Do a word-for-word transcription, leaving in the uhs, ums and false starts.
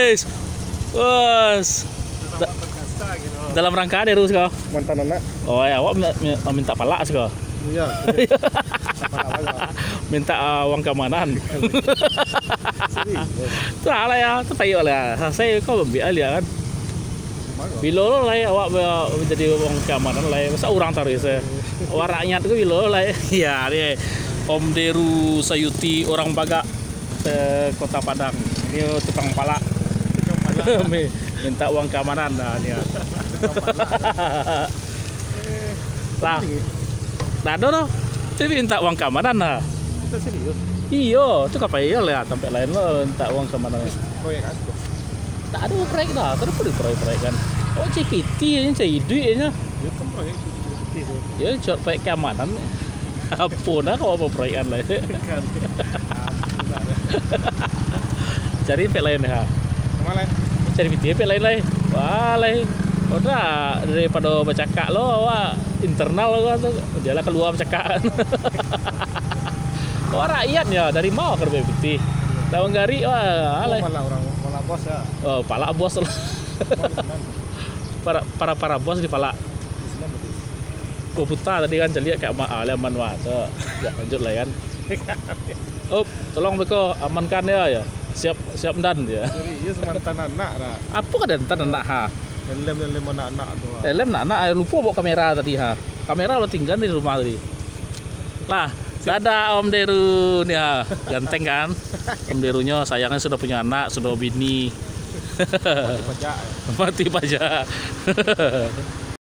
Wes. Da-, dalam rangka Deru siko. Mantan anak. Oh, ya, awak mi-, mi-, minta palak siko. Iya. Minta, ah, uang keamanan. Salah ya, tu payah lah. Saya kau ambil alia kan. Bilo lo lai awak ba-, jadi uang keamanan lai. Masa urang taruih se. Awak rakyat ko bilo lo lai. Ya, ni Om Deru Sayuti, urang Bagak, eh, Kota Padang. Dia tukang palak. Mi-, minta uang keamanan dah dia. Lah. Dah ado doh. Tapi minta uang keamanan lah. Kita serius. Iyo, tu kapai iyo lah tampek lain lo minta uang keamanan. Proyek apa? Tak ado proyek dah, tak ado proyek-proyek kan. Oh, C K T aja, cari duit aja. Dia kan proyek C K T tu. Ya, cuma proyek keamanan. Apo nah kau apa proyekan lah. Cari pek lain ha. Cari pitih pek lain lai. Wah lai. Udah, daripado bacakak lo awak internal lo tu. Dialah kalua bacakak. Awak rakyat ya, dari ma ka dapek pitih? Lawan garik wah lai. Malah urang, malah bos ya. Oh, palak bos lah. Para, para, para bos di palak. Baputa tadi kan, caliak ka ma-, ah, lah aman wah. Tu, ya, lanjut lah kan. Op, tolong beko amankan ya, ya. Siap, siap dan ya. Serius mantan anak dah. Apo ka mantan anak ha? Helm, helm anak-anak tu ha. Helm anak-anak, lupo bawa kamera tadi ha. Kamera lo tinggal di rumah tadi. Lah, dadah Om Deru ni ha. Ganteng kan? Om Derunyo sayangnya sudah punya anak, sudah bini. Pajak ya. Mati pajak.